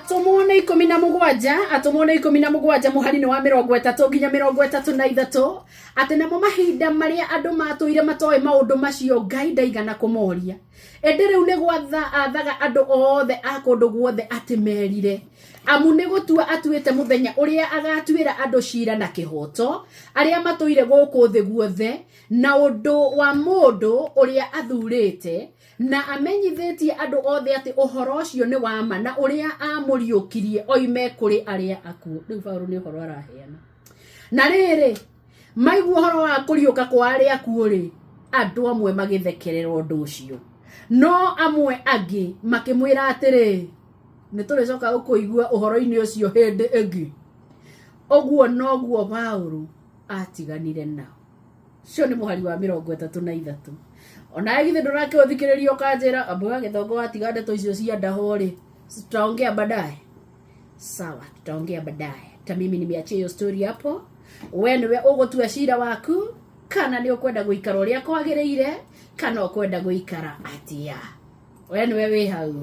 Atũmwo nĩ 17, atũmwo nĩ 17 mũhari-inĩ wa 30 nginya 33, atĩ namo mahinda marĩa andũ matũire matoĩ maũndũ macio Ngai ndaigana kũmoria. Ĩndĩ rĩu nĩ gwatha athaga andũ othe a kũndũ guothe atĩ merire. Amu nĩ gũtua atuĩte mũthenya ũrĩa agatuĩra andũ cira na kĩhooto, arĩa matũire gũkũ thĩ guothe, na ũndũ wa mũndũ ũrĩa athurĩte, na amenyithĩtie andũ othe atĩ ũhoro ũcio nĩ wa ma na ũrĩa aamũriũkirie oime kũrĩ arĩa akuũ. Rĩu Paulo nĩ ũhoro araheana. Na rĩrĩ, maigua ũhoro wa kũriũka kwa arĩa akuũ-rĩ, andũ amwe magĩthekerera ũndũ ũcio, no amwe angĩ makĩmwĩra atĩrĩ, nĩ tũrĩcoka gũkũigua ũhoro-inĩ ũcio hĩndĩ ĩngĩ. Ũguo noguo Paulo atiganire nao. Ũcio nĩ mũhari wa 33. Onawe githĩ ndũrakĩũthikĩrĩria ũkanjĩra ambo ya gĩthongo watiga ndeto icio cia ndaho rĩ, tutaongea baadaye. Sawa, tutaongea baadaye. Ta mimi nimeachia hiyo story hapo. We nĩwe ũgũtua cira waku kana nĩ ũkwenda gũikara ũrĩa kwagĩrĩire kana ũkwenda gũikara atĩa. We nĩwe wĩ hau.